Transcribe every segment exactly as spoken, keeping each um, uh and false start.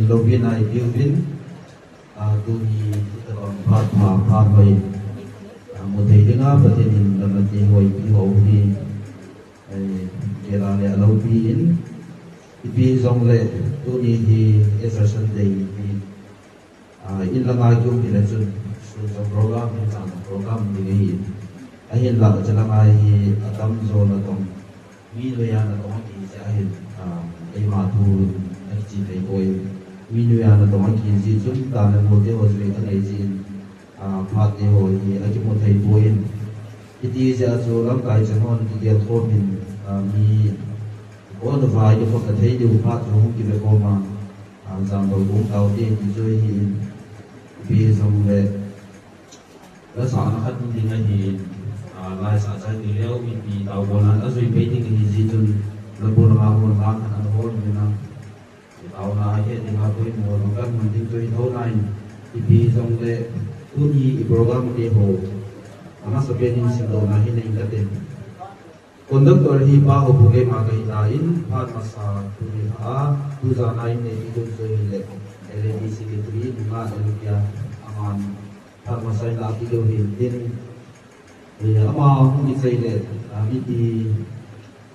Louvin a ipi uvin, a, tuni hitabang phat pha, phat hoi, a, mu thei dinga Pathen in damna te hoi ipi ho hi, eh, gel a le alopi in, ipi jongle tuni hi Easter Sunday hi, a, in langa kium hile chun, sun jong program, hin chan program ding ahi. Ahinla, chelanga hi atamjo natong, mi noiya natong akiji ahin, a, eima thu akiche thei poi. Mi noiya natong akiji chun, tana mu te ho jui anei jin, a, phat te ho hi akimu thei poi. Hiti jeh a chu lamkai chang hon kigel khom in, a, mi kon vai kikhop thei diu phat chu hung kive khom a, a, jam bol bung tau te ti chu hi in, ipi jongle lasahna khat ding ahi in, a, laisah chai ti leu mipi taobolna ajui pei ding ahi jeh chun, labu langa hon lang khat ana hol in a, taona ahi dinga poimo jong kan man ding chu hi tho nai, ipi jongle tuni i program te ho, amasapen in simdohna hi nei kate. Conductor hi Pa Hopu keima kahi tan, phat masa tuni lha a, tujan a in nei ding chu hile, L A D Secretary, Nunga L P a, aman phat masa in la kit diu hin tin, eh, ama hung kichai le, ah, mipi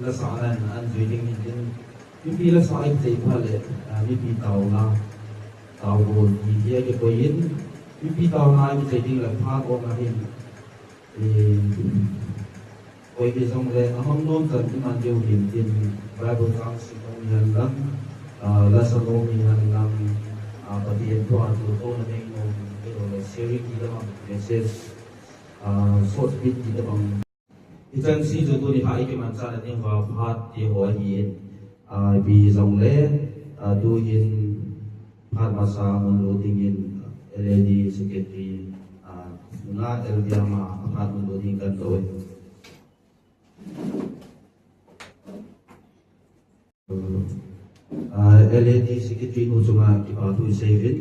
lasahna in an jui ding hin tin, mipi lasah a kichai phat le, ah, mipi taona, taobol ti hi akikoi in, mipi taona a kichai ding le phat omna hin, eh, koi hijongle, amang nom chan iman diu hin tin, Bible chang sim nom hi hen lang, ah, lasa nom hi hen lang, ah, Pathen thu a thilsoh na nei nom, ahiloule share kit a bang, message, ah, short speech kit a bang. Hichan si chu tuni lha i kimanchahna ding uva phat ti ho ahi in, ah, ipi jongle, ah, tu hin phat masa mun lut ding in, L A D Secretary, ah, Nunga L P a ama phat mun lut ding kan dong e. Ah, L A D Secretary nu chunga kipa thu isei uvin,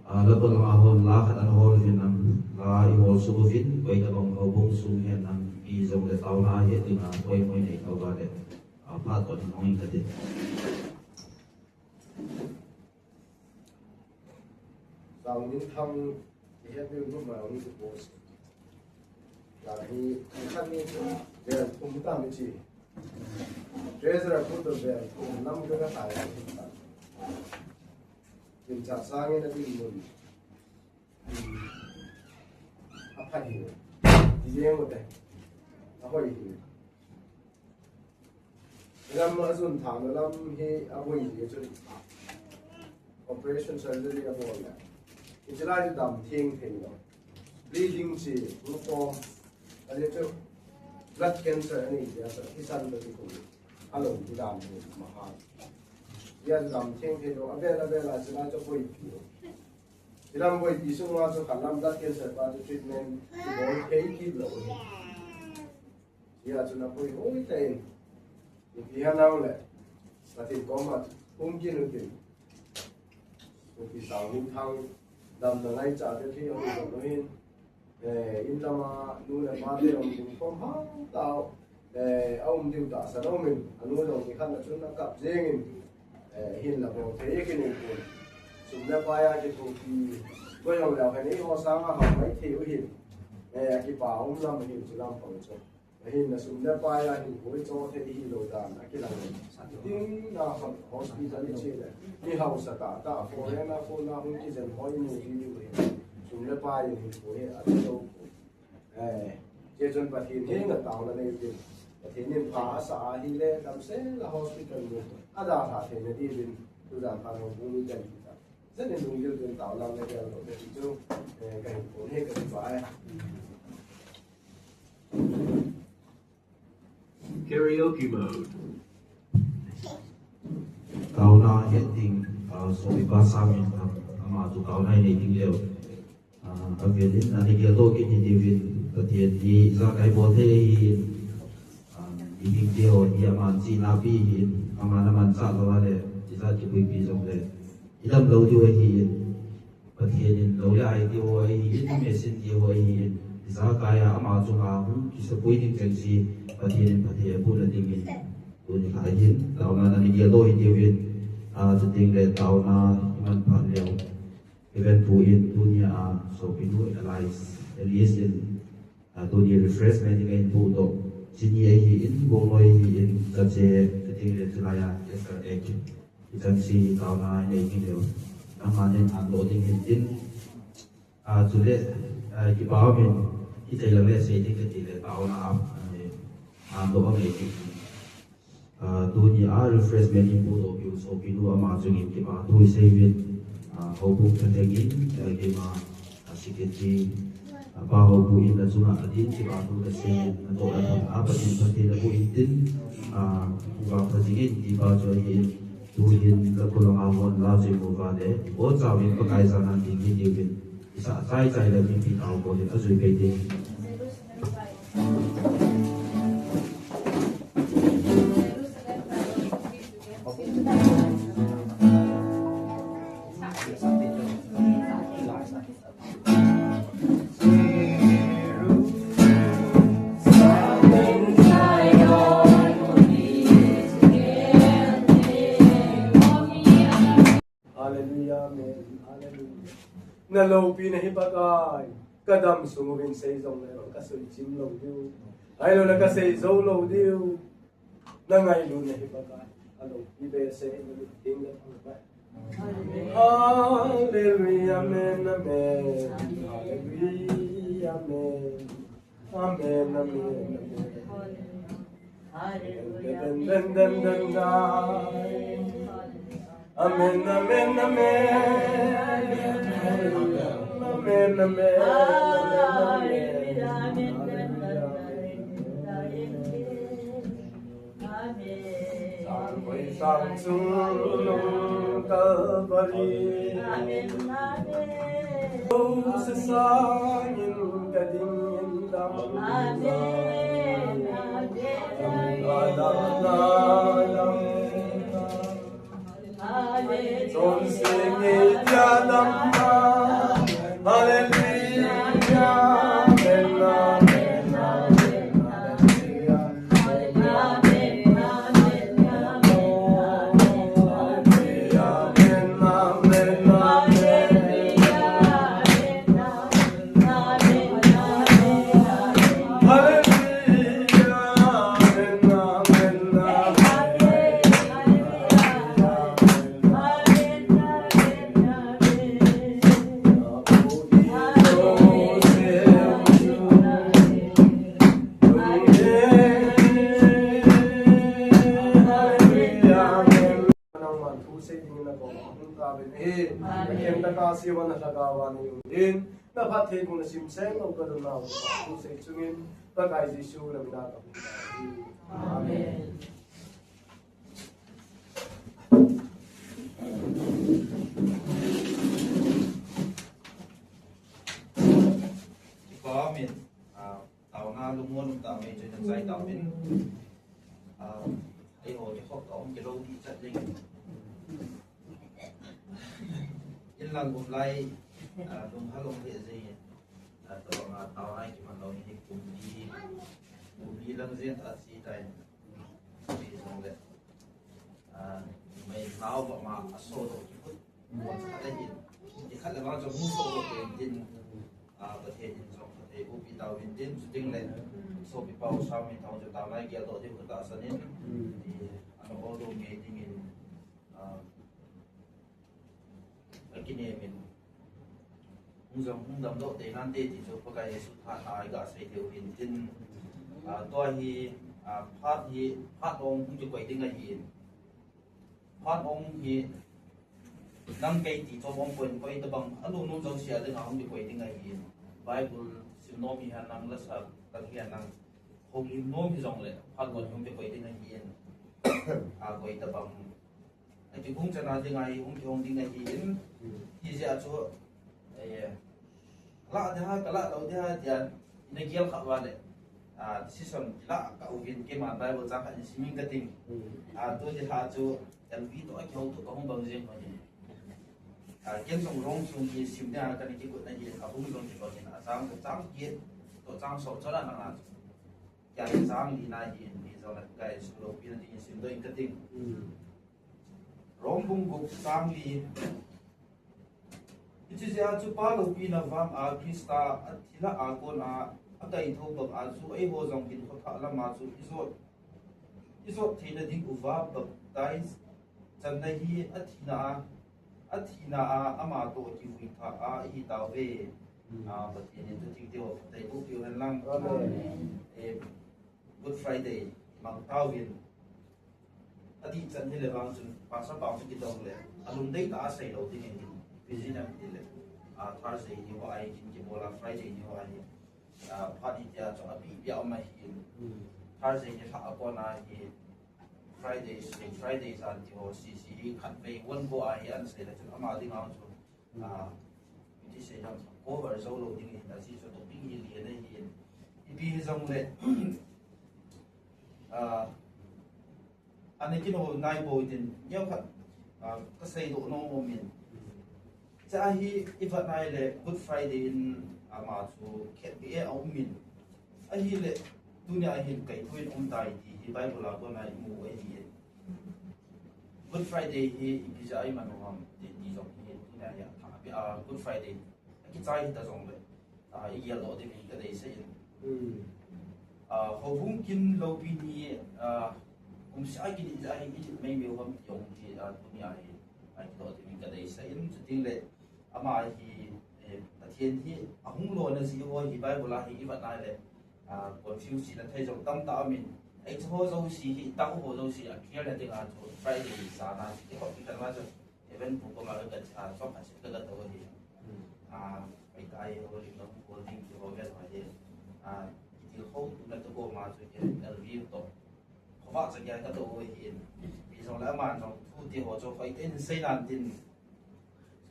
ah, labu langa hon la khat ana hol uvin lang, la ihol sung uvin, koi tabang houbung sung hen lang, ipi jongle taona a het dinga poimo inei tauva le, ah, phat toh hung in kate. Sangminthang, i het ding kum mai hung kipost. Tua hi, khat ni, bel thum ta mi chi. Treasurer pu toh bel thum lam ka ka tai. Kin cha sang in a ding mun. A pha hi. Di jeng mo te. A hoi hi. Lam a sun thang lam hi a boi hi chun. Operation surgery a bol le. Hiche lai chu dam theng thei lou. Bleeding chi, mu ko. A le chu blood cancer ani dia sa, hi san da ti ko. A lo ti dam thei ma ha. Dia chu dam theng thei lou, a bel a bel a chu lai chu boi pi. Hilam boi pi sung a chu khat lam blood cancer pa chu treatment ti bol thei kit lou. Hia chun a pui hoi tah in, ipi ham nang le, Pathen koma hung kit u tin. Ipi Sangminthang damna ngaicha te thei hung kit u hin, eh, in lama nu le pa te hung kit u khom hang tau, eh, a um diu tahsan a um in, a nu jong ni khat na chun a kap jeng in, eh, hin la bol thei kit u pon. Sum le pai a kithopi, boi jong le khat nei ho sanga ham mai thei u hin, eh, a kipa um lam hin chu lam pang chu. Ahin a sum le pai a hinkho i cho thei hi lou dan a kilang. Tin na ho-, hospital i che le. Mi hausa tah tah, foreign a kona hung kijen ho i mu ji diu hi. Sum le pai in hinkho hi a cho lou. Eh, che chun Pathen henga taona nei u tin. Pathen in pha a sa a hile, damsel a hospital mu. A dalha theina diuvin, tujan phat houbung i jen ta. Jen in lunggil tin taona nei gel lou ti chu, eh, ka hinkho hi ka kipa e. Karaoke mode. Taona het ding, ah, sopipa Sangminthang, ama chu taona i nei ding leu. Ah, avel in, ana geldoh kit hitiuvin, Pathen hi ijakai bol thei ahi in, ah, i ding te ho hi aman chihna pi ahi in, aman amanchah lou a le, ijat kipuipi jongle, i dam lou diu ahi in. Pathen in lou le ai ti ho ahi in, machine ti ho ahi in, ijakai a ama chunga hung kisapui ding chengse, Pathen in phatthei aboh na ding in, tuni kha hin, taona ana geldoh hitiuvin, Ah, chuteng le taona iman phat leu, Reverend Pu in tunia, ah, sopinu Alice, Alice in, ah, tuni refreshment ding ahin pudoh. Chini ahin, Bongnoi ahin, kache, chuteng le chulai a, Esther Ek. Ichan si taona inei ding leu. Ama nen an lo ding hin tin. Ah, chule, ah, kipa min, kithei lang le sei ding kati le taona a, ah, an lo ang ei ding. Ah, tunia refreshment in pudoh piu sopinu ama chungin kipa thu isei uvin, ah, houbung phateng in, ah, keima, ah, secretary, ah, Pa Houbung in achunga adin kipa thu kasei in, adoh a thang a Pathen phatthei naboh in tin, ah, vangpha jing in kipa chu ahin, tuhin kakhut langa hon la chu imu uva le, ibonchauvin Pakai jana ding hitiuvin, isah chai chai le mipi tao ko hin ajui pei ding. Hallelujah, amen. Hallelujah. Na loupina hi Pakai, ka dam sung uvin sei jong le ka sui chim lou diu. Ahilou le ka sei jou lou diu. Na ngailutna hi Pakai, a loupi behseh in na lut ding na thangvah. Hallelujah, amen, amen. Hallelujah, amen. Amen, amen, amen. Amen, amen, amen, amen. Amen, amen, amen. Amen. Sang koi sang chung nung Calvary. Amen, amen. Rose sang in ka ding in dam. Amen, amen. Dam, dam, dam, dam. Amen. Chonse ngeiya dam a. Hallelujah. Amen, amen, amen, amen. Nangman thu sei dingin nakoma hung tauvin ahi. Amen. Nakem taka sivan na lhagao a nei um din. Na phattheibohna simseng lou ka donna uva thu sei chungin Pakai Jesu na mina kahung tauve. Amen. Amen. Ah, taona lungmon um tah mai chu na chai tauvin. Ah, eiho kikhop tah um kilou ding chat ding. In lang um lai, ah, lunghalong lheh jeng in. Ah, tua nga taona kiman lou hi kum li, kum li lang jeng tah si tai. Ti jong le. Ah, mai nao ba ma aso do ki khut. Mo cha le hin. Ti khat le ma jong mu so do pen tin. Ah, Pathen in jong Pathen u pi tau vin tin, chuteng le. Sopi pau sa mi tau jo ta mai gel do ding ka tahsan in. Ti ano o do nge ding in. Ah, Akinem in. Hung jong hung damdoh tei nante ti chu Pakai Jesu thahatna a iga sei thei u hin tin. Ah, tua hi, ah, phat hi, phat ong hung kikoi ding ahi in. Phat ong hi, nang kei ti chu ong koi, koi tabang, alungnom jouse a dinga hung kikoi ding ahi in. Bible sim nom hi hen lang, lasa tang hi hen lang, houlim nom hi jong le, phat ong hung kikoi ding ahi in. Ah, koi tabang. Akihung chana dinga hi, hung kihong ding ahi in, hijeh a chu, eh, lah ding ham, ka lah lou ding ham, tia, ina gel kha uva le, ah, decision kilah kah uvin, keiman Bible chang khat in sim ing kating. Ah, tuni lha chu, L V toh akihouto kahung bang jeng u ahi. Ah, ken jong Rome sung hi sim ding a kana kigot na hi, ahung jong kibang in, achang, chang get, toh chang som chon a nang a chu. Tia hi chang li na hi in, hi jong le guys, loupina ding in simdoh ing kating. Rom bung gup chang li. Hiche jeh a chu Pa loupina vang a Christa athi lah a kon a, akaithou bang a chu eiho jong hinkho thah lam a chu ijot, ijot theina ding uva baptize channa hi athina a, athina a ama toh kivui thah a ihi tauve. Hmm. Ah, Pathen in thutheng te ho phatthei boh peh u hen lang. Amen. Eh, Good Friday, mang tauvin. Adih chan hile vang chun, Pastor pa chu kidong le, alungdei tah a seilou ding ahi, vision a ti le, ah, Thursday ni ho ahi, kin kibol a, Friday ni ho ahi, ah, phat itia chu abih bia um ahi. Hmm. Thursday ni lhah a kon ahi, Friday, Friday jan ti ho, C C hi khatvei one go ahi, an sei le chun ama ding a chu, ah, iti sei jong, cover jou lou ding ahi, a si chu topic hi lian ahi. Ipi hijongle, ah, ana kino nai bou tin, neokhat, ah, kasei doh nom um in. Cha hi ivet nai le Good Friday in ama chu khetbeh a um in. Ahile, tunia hin kaithou in um tai ti hi Bible a kona imu ahi. Good Friday hi ipi jeh a iman u ham ti, ti jong hi tunia hi athah beh a Good Friday akichai hita jongle, ah, igel doh ding in kadeisah in. Hmm. Ah, houbung kin loupi ni, ah, kumseh a kin ijat hi ijat mai mai u ham ti jong hi, ah, tunia hi, ah, kidoh ding in kadeisah in, chuteng le ama hi, eh, Pathen hi ahung lona jeh ho hi Bible a hi ivet nai le, ah, confuse na thei jong tamtah um in. Hiche ho jouse hi, itao ho jouse a clear na ding a chu Friday jan a chu kihop kit na chu Evan pu koma ka, ah, chomkhat seh ka, ka tou ahi. Hmm. Ah, kai kai ho ling dong ho ding ti ho vel ho ahi. Ah, kitilkhou tuna toh koma chu L V toh. Khovah cha kei ka tou ahi. Hijongle aman jong thu ti ho chu hoitah in sei nan tin.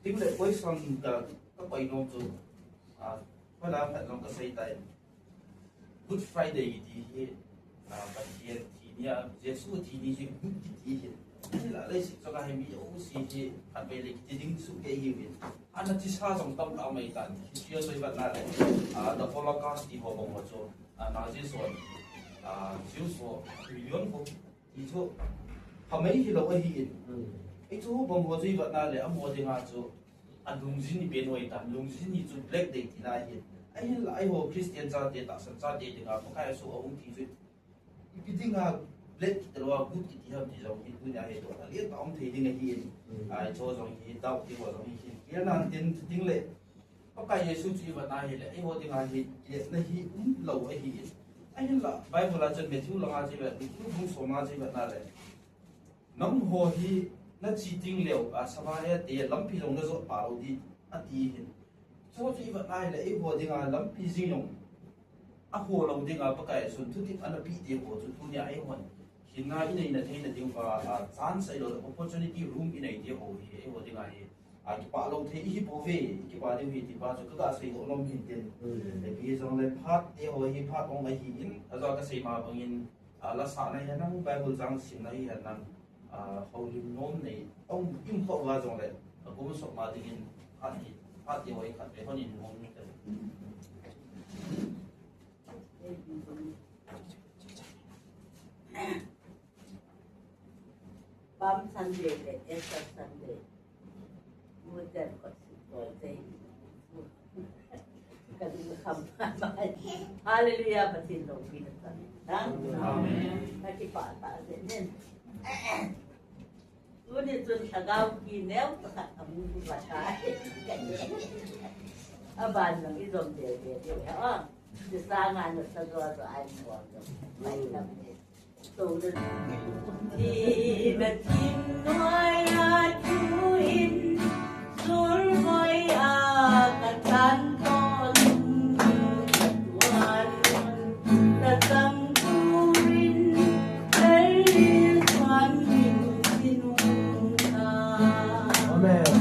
Chuteng le question ka, kakoi nom chu, ah, hoilam khat jong kasei tai. Good Friday kiti hi, ah, Pathen thi ni a, Jesu thi ni hi good kiti hi. Hilah leiset chunga hi mi jouse hi khatvei le kiti ding soh kei hiuvin. Ana thisa jong tamtah um ahitan. Hiche a chu ivet nai le, ah, the Holocaust ti ho bang ho chu, ah, Nazi ho, ah, Jews ho, million ho Ti chu, phamei hilou ahi in. Hmm. Hichu bang ho chu ivet nai le, amaho dinga chu, alungjin hi pen ahitan, lungjin hi chu Black Day tina ahi. Ahinla, eiho Christian chate, tahsan chate dinga, Pakai asoh a um ti chu, ipi dinga Black kiti lou a, Good kiti ham ti jong hi, tunia hi chu, alen tah a um thei ding ahi in. Hmm. Hichu jong hi, doubt ti ho jong hi, hin, kei nan tin, chuteng le, Pakai Jesu chu ivet nai le, eiho dinga hi, kiletna hi umlou ahi in. Ahinla, Bible a chun Matthew langa chu ivet, Matthew bung som a chu ivet nai le. Nangho hi, nache teng leu, a, Samaria te lampi jong najot pah lou ding, ati hin. Chu chu ivet nai le, eiho dinga lampi jing jong, aho lou dinga Pakai Jesun thutep ana pe te ho chu tunia eihon. Hinna inei na theina diuva, a, chance ahilou le, opportunity room inei te ho hi, eiho dinga hi. A, kipah lou thei ihi pouve, kipah diu ahi ti pa chu kaga seidoh nom hin tin. Hmm. Ipi hijongle phat te ho hi phat ong ahi in, ajo kasei ma bangin, a, la sahna hihen lang, Bible chang simna hihen lang, a, houlim nom nei, ong im kho uva jongle, a kum sop ma dingin, phat hi, phat te ho hi khatvei hon in hung ni ka. Palm Sunday le Easter Sunday. Mutan ko si ko te. Ka ding kham. Hallelujah, Pathen loupina chan. Amen. Ka kipah tah jeh in. Tuni chun lhagao kineo pakhat amu uva tai. Aban jong ijom deh deh deh. Ah. Ti sanga nasa jo jo ai mo jo. Mai lam ni. Ti na thim noi a thu in, sul voi a ka tan ton, tuan na tang turin, tel suan min sinung ta. Amen.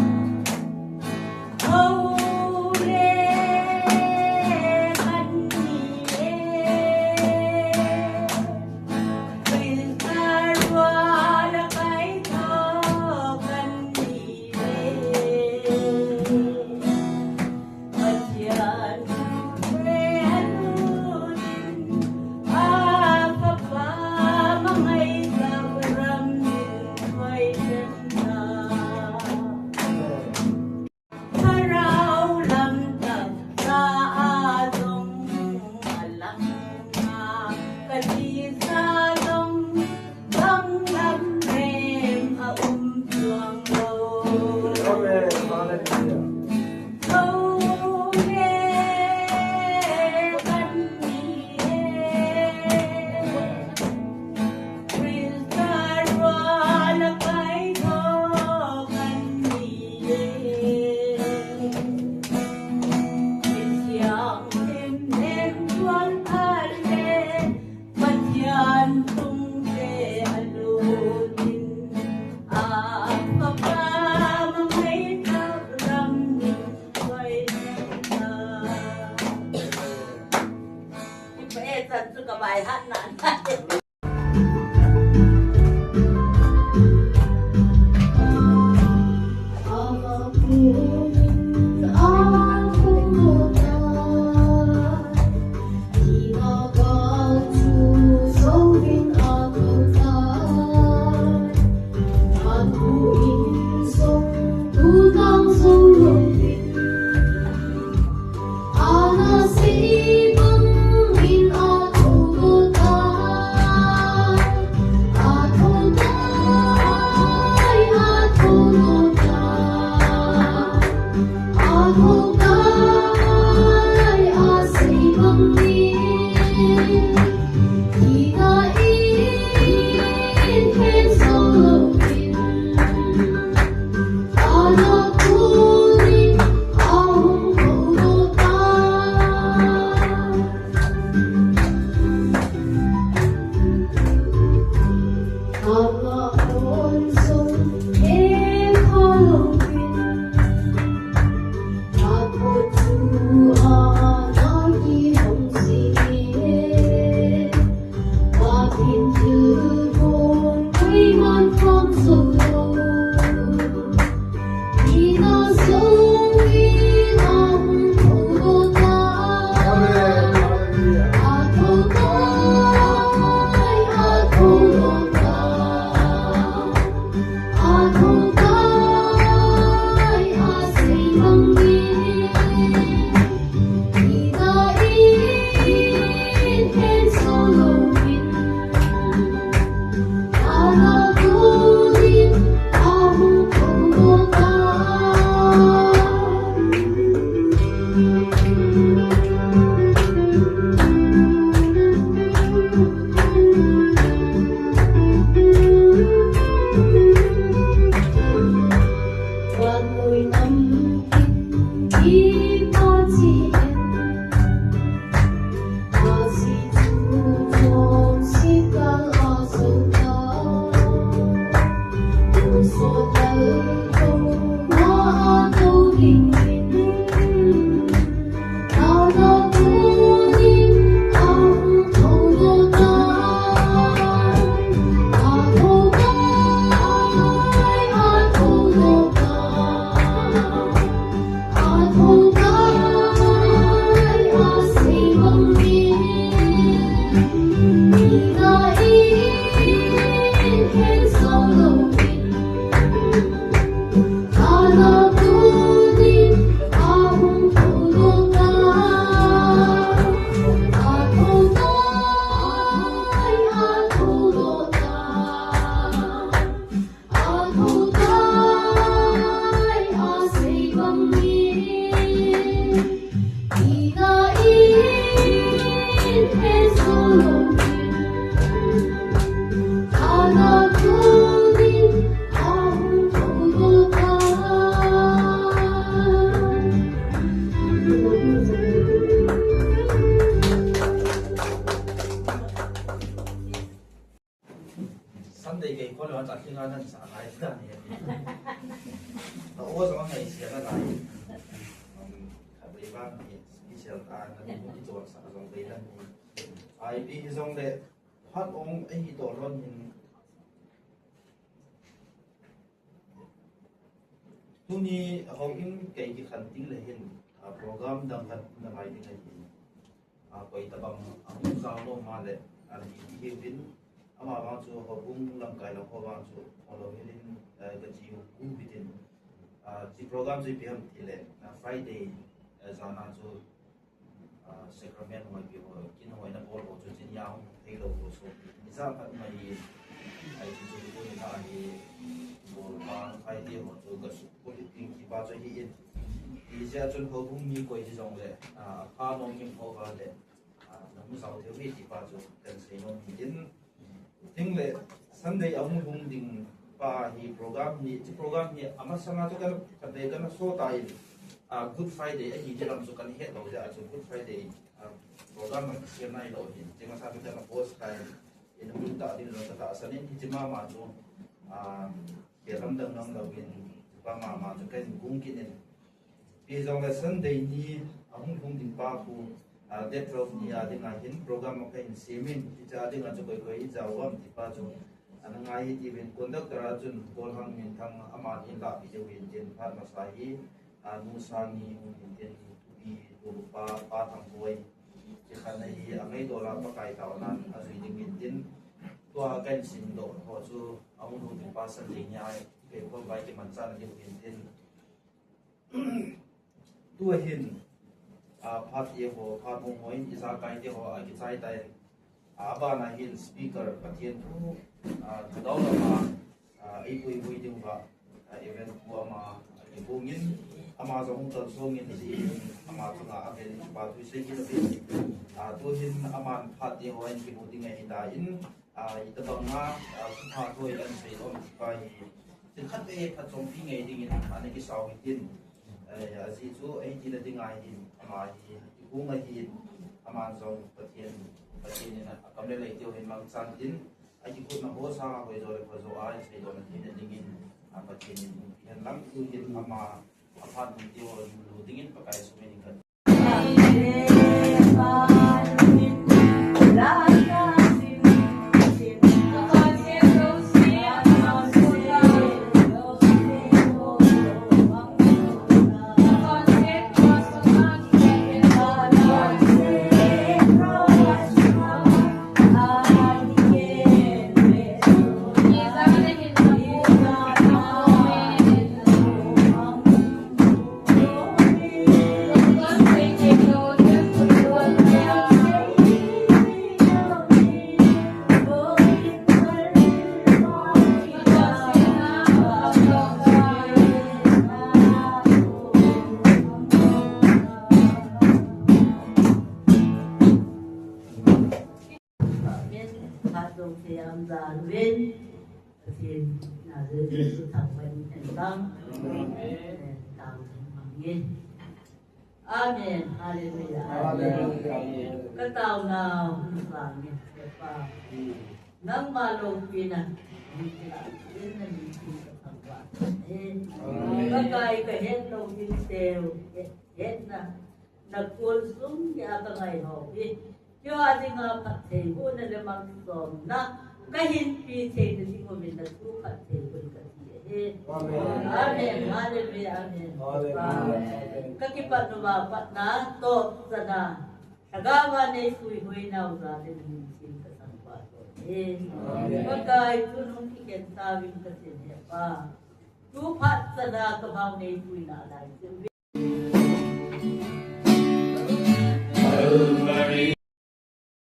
Sunday kei khol wan chan kinga nan sa lai ta ni. Ta o jong ngai sia na lai. Khatvei vang ni special ta na ni ki chol sa jong vei nan ni. Ai pi jong le phat ong ei hi to lon hin. Tuni houin kei kikhen ding le hin, a, program dang khat na ngai ding ahi. A, koi tabang a hung jao nom a le, a, hi ti hiuvin, ama vang chu houbung lamkai lang ho vang chu, ho lo hilin, a, ka chi u ku hitin. A, chi program chu ipi ham ti le, a, Friday, a, jan a chu, a, sacrament hoi pi ho, kin hoi na bol ho chu chin ya hung thei lo ho so. Ni sa khat mai, ai chu chu ko ni na hi, bol pa, Friday ho chu ka su, ko ti ting ki pa chu hi in. Ti sia chun houbung mi koi hi jong le, a, pha nom kim ho va le, a, na mu jao thei hi ti pa chu kan sei nom hi in. Tin le, Sunday a hung hung ding pa hi program hi, chi program hi, a masanga chu kan, kan dei kan so ta in, a, Good Friday ahi ti lam chu kan het lo ja chu Good Friday, a, program a kisem nai lo hin, chi masa chu kan post kai in, in hung ta ding lo ka tahsan in, hi chi mama chu, a, ke lam dang dang lo in, pa mama chu kan gung kin in, Pi jong le Sunday ni a hung lhung ding pa khu, a, date twelve ni a ding a hin program a ka hin sem in, hiche a ding a chu koi koi i jao am ti pa chu, a, na ngai hi ti vin conductor a chun Golhang Minthang aman hin lah pi deu hin tin phat masa hi, a, Nu Sangi hung hin tin, Pi Tulupa, Pa Thangboi, ti khat na hi a ngaidol a Pakai taonan a jui ding hin tin, tua ka hin sim doh ho chu a hung lhung ding pa Sunday ni a kei khom vai kiman chan ding hin tin, Tua hin, a, phat e ho, phat hung ho in, ijakai te ho, a, kichai tai. A, bana hin speaker, Pathen thu, a, thudol ama, a, ei pui pui ding va, a, event pu ama, a, kibung in, ama jong hung tal song in, ji in, ama chunga a ven, pa thu sei kin a ven. A, tu hin, aman phat e ho in, kibu ding ahi ta in, A, itabang a, a, thupha thoi kan sei lom ti pa hi. Thil khat vei phat chompi ngei ding in, a, na kisau hitin. A, a, ji chu, a, hiti na ding a hin, ama hi, i kung a hin, aman jong Pathen, Pathen in a, a kam le lei teu hin mang chan tin, Akikhutna ho sanga hoijo le khojo a iseidohna theina dingin, a, Pathen in umpi hen lang, tuhin ama aphat mun teu ho lu dingin Pakai sumin ka Amen. Phat jong thei am jan uvin. Pathen na Jesu thangvah in hen lang. Amen. Eh, tao hen mang nge. Amen. Hallelujah. Amen. Amen. Ka taona hun vang nge, Pa. Nangma loupina, nangma loupina, nangma loupina, Amen. Pakai ka het lou ding teu, hetna, na kol sung a ka ngai ho hi. Keiho a dinga phattheibohna le malsomna ka hinpe theina ding uvin na thu phatthei boh in ka ti ahi. Amen. Amen. Hallelujah. Amen. Hallelujah. Amen. Ka kipat uva patna, topchan a, lhagao a nei puihoi nau jal in na min theng ka thangvah ahi. Amen. Pakai, tun hung kikhen tauvin ka tin ahi Pa. Tu phat chan a ka mao nei puina lai chu